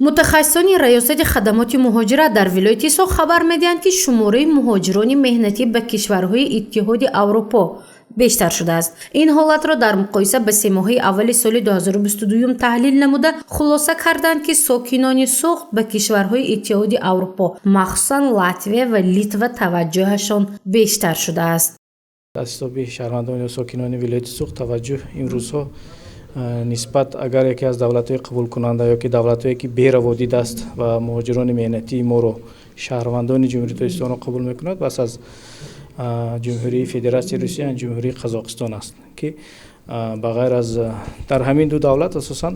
Мутахассисони Раёсати хадамоти муҳоҷират дар вилояти Суғд хабар медиҳанд, ки шумораи муҳоҷирони меҳнатӣ ба кишварҳои Иттиҳоди Аврупо бештар шудааст. Ин ҳолатро дар муқоиса ба семоҳаи аввали соли 2022 таҳлил намуда, хулоса карданд, ки сокинони Суғд ба кишварҳои Иттиҳоди Аврупо, махсусан Латвия ва Литва, таваҷҷӯҳашон бештар шудааст. Аз ҳисоби шаҳрвандон ё сокинони вилояти Суғд таваҷҷӯҳ имрӯзҳо нисбат агар яке аз давлатҳои қабулкунанда ё ки давлатҳое, ки бераводид аст ва муҳоҷирони меҳнатии моро, шаҳрвандони Ҷумҳурии Тоҷикистонро қабул мекунад, пас аз Ҷумҳурии Федератсияи Русия Ҷумҳурии Қазоқистон аст, ки ба ғайр аз дар ҳамин ду давлат, асосан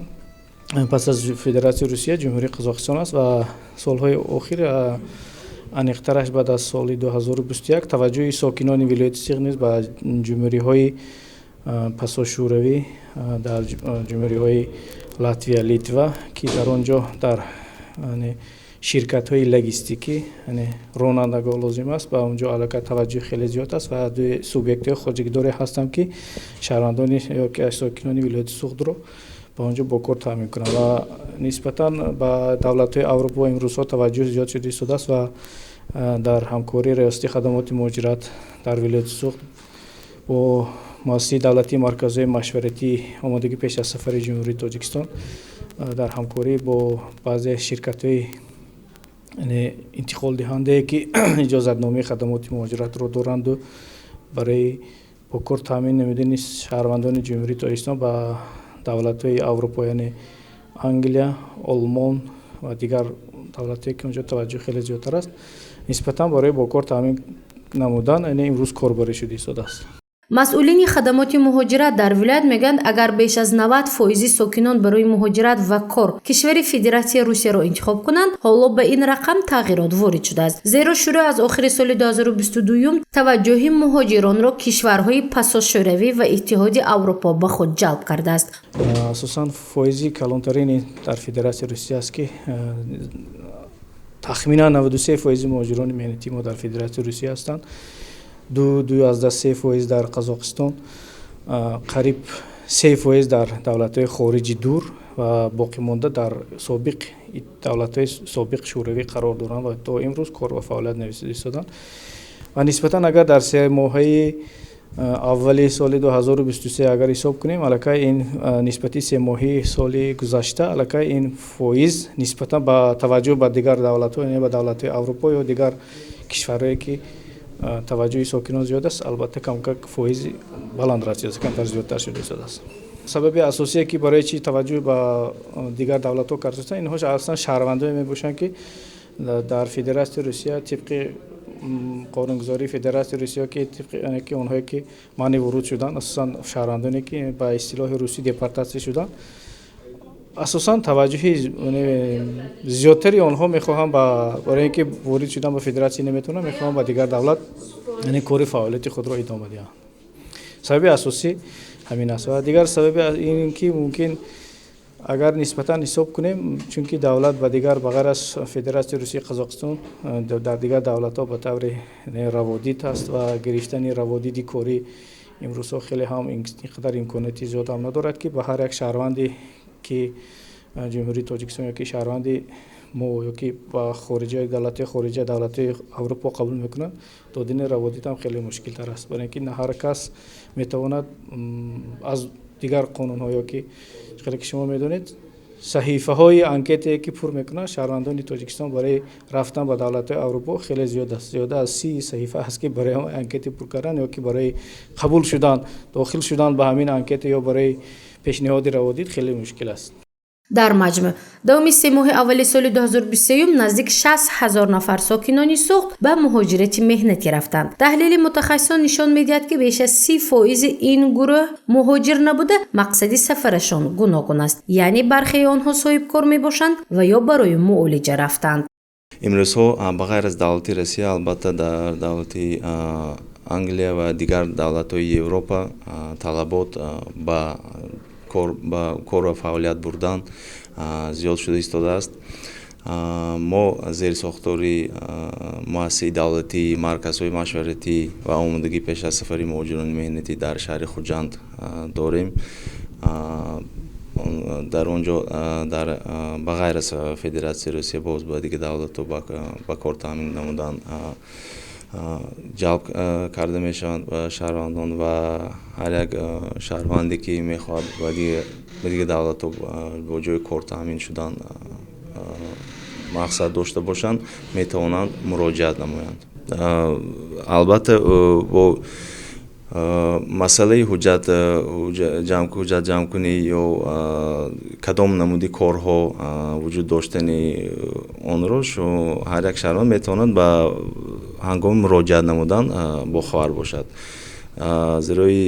пас аз Федератсияи Русия Ҷумҳурии Қазоқистон аст. Ва солҳои охир, аниқтараш баъд аз соли 2021, таваҷҷӯҳи сокинони вилояти Суғд низ ба ҷумҳуриҳои пасошӯравӣ, дар ҷумҳуриҳои Латвия, Литва, ки дар он ҷо дар ширкатҳои логистикӣ ронандагон лозим аст, ба он ҷо аллакай таваҷҷӯҳ хеле зиёд аст ва субъектҳои хоҷагидоре ҳастанд, ки шаҳрвандони ё ки сокинони вилояти Суғдро ба он ҷо бо кор таъмин кунанд. Ва нисбатан ба давлатҳои Аврупо имрӯзҳо таваҷҷӯҳ зиёд шуда истодааст ва дар ҳамкории Раёсати хадамоти муҳоҷират дар вилояти Суғд бо Муассисаи давлатии марказҳои машваратии омодагӣ пеш аз сафари Ҷумҳурии Тоҷикистон, дар ҳамкорӣ бо баъзе ширкатҳои интиқолдиҳандае, ки иҷозатномаи хадамоти муҳоҷиратро доранду, барои бо кор таъмин намудани шаҳрвандони Ҷумҳурии Тоҷикистон ба давлатҳои Аврупо, яъне Англия, Олмон ва дигар давлатҳое, ки онҷо таваҷҷӯҳ хеле зиёдтар аст, нисбатан барои бо кор таъмин намудан имрӯз корбарӣ шуда истодааст. Масъулини хадамоти муҳоҷират дар вилоят мегӯянд, агар беш аз 90 фоизи сокинон барои муҳоҷират ва кор кишвари Федератсияи Русияро интихоб кунанд, ҳоло ба ин рақам тағйирот ворид шудааст, зеро шурӯъ аз охири соли 2022 таваҷҷӯҳи муҳоҷиронро кишварҳои пасошӯравӣ ва Иттиҳоди Аврупо ба худ ҷалб кардааст. Асосан фоизи калонтарини дар Федератсияи Русия аст, ки тахминан 93 фоизи муҳоҷирони меҳнатии мо дар Федератсияи Русия ҳастанд, 2,3 фоиз дар Қазоқистон, қариб 3 фоиз дар давлатҳои хориҷи дур ва боқимонда дар собиқ давлатҳои собиқ Шӯравӣ қарор доранд ва то имрӯз кор ва фаъолият истоданд. Ва нисбатан агар дар 3 моҳаи аввали соли 2023 агар ҳисоб кунем, аллакай ин нисбати семоҳии соли гузашта аллакай ин фоиз нисбатан ба таваҷҷӯҳ ба дигар давлатҳо, яъне ба давлатҳои Аврупо ё дигар кишварҳое, ки таваҷҷӯҳи сокинон зиёд аст, албатта, камкак фоизи баланд рафтааст, камтар зиёдтар шуда истодааст. Сабаби асосие, ки барои чи таваҷҷӯҳ ба дигар давлатҳо карда, инҳо аслан шаҳрвандое мебошанд, ки дар Федератсияи Русия тибқи қонунгузории Федератсияи Русия, ки тибқи ки онҳое ки манъи вуруд шуданд, асосан шаҳрвандоне, ки ба истилоҳи русӣ депортатсия шуданд, асосан таваҷҷӯҳи зиёдтари онҳо мехоҳанд барои ин ки ворид шудан ба федератсия наметавонанд, мехоҳанд ба дигар давлат, яъне кори фаъолияти худро идома диҳанд. Сабаби асосӣ ҳамин аст. Ва дигар сабаби ин ки мумкин агар нисбатан ҳисоб кунем, чунки давлат ба дигар, ба ғайр аз Федератсияи Русия, Қазоқистон, дар дигар давлатҳо ба таври раводид аст ва гирифтани раводиди корӣ имрӯзҳо хеле ҳам ин қадар имконияти зиёд ҳам надорад, ки ба ҳар як шаҳрванде, ки Ҷумҳурии Тоҷикистон ё ки шаҳрванди мо ё ки ба хориҷа, давлатҳои хориҷа, давлатҳои Аврупо қабул мекунанд, додани раводид ҳам хеле мушкилтар аст, барои ин ки на ҳар кас метавонад. Аз дигар қонунҳо ё ки хеле ки шумо медонед, саҳифаҳои анкетае, ки пур мекунанд шаҳрвандони Тоҷикистон барои рафтан ба давлатҳои Аврупо, хеле зиёд аст, зиёда аз 30 саҳифа аст, ки барои анкети пур кардан ё ки барои қабул шудан, дохил шудан ба ҳамин анкета ё барои пешниҳоди раводид хеле мушкил аст. Дар маҷмӯъ давоми 3 моҳи аввали соли 2023 наздик 60 ҳазор нафар сокинони Суғд ба муҳоҷирати меҳнатӣ рафтанд. Таҳлили мутахассисон нишон медиҳад, ки беш аз 30 фоизи ин гурӯҳ муҳоҷир набуда, мақсади сафарашон гуногун аст, яъне бархеи онҳо соҳибкор мебошанд ва ё барои муолиҷа рафтанд. Имрӯзҳо ба ғайр аз давлати Россия, албатта, дар давлати Англия ва дигар давлатҳои Европа талабот ба кор ва фаъолият бурдан зиёд шуда истодааст. Мо зери сохтори муассисаи давлатии марказҳои машваратӣ ва омодагӣ пеш аз сафари муҳоҷирони меҳнатӣ дар шаҳри Хуҷанд дорем. Дар он ҷо дар ба ғайр аз Федератсияи Русия боз ба дигар давлатҳо ба кор таъмин намудан ҷалб карда мешаванд шаҳрвандон ва ҳар як шаҳрванде, ки мехоҳад ба дигар давлатҳо бо ҷои кор таъмин шудан мақсад дошта бошанд, метавонанд муроҷиат намоянд. Албатта, бо масъалаи ҳуҷҷат ҷамъкунӣ ё кадом намуди корҳо вуҷуд доштани онро ҳар як шаҳрванд метавонад ба ҳангоми муроҷиат намудан бохабар бошад, зерои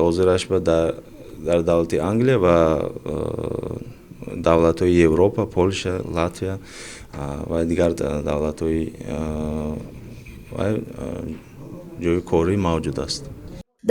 ҳозираш дар давлати Англия ва давлатҳои Европа, Полша, Латвия ва дигар давлатҳои ҷои корӣ мавҷуд аст.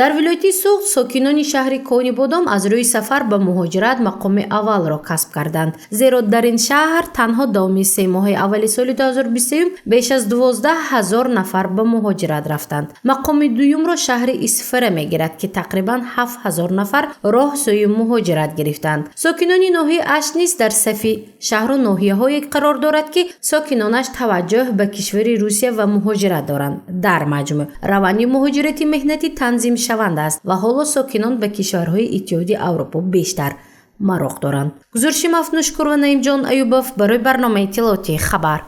Дар вилояти Суғд сокинони шаҳри Конибодом аз рӯи сафар ба муҳоҷират мақоми аввалро касб карданд, зеро дар ин шаҳр танҳо давоми 3 моҳаи аввали соли 2023 беш аз 12 000 нафар ба муҳоҷират рафтанд. Мақоми дуюмро шаҳри Исфара мегирад, ки тақрибан 7000 нафар роҳ сӯи муҳоҷират гирифтанд. Сокинони ноҳияи Ашт низ дар сафи шаҳру ноҳияҳое қарор дорад, ки сокинонаш таваҷҷӯҳ ба кишвари Русия ва муҳоҷират доранд. Дар маҷмӯъ раванди муҳоҷирати меҳнатӣ танзимшаванда аст ва ҳоло сокинон ба кишварҳои Иттиҳоди Аврупо бештар мароқ доранд. Гузориши Мафнушкур ва Наимҷон Аюбов барои барномаи иттилоотии «Хабар».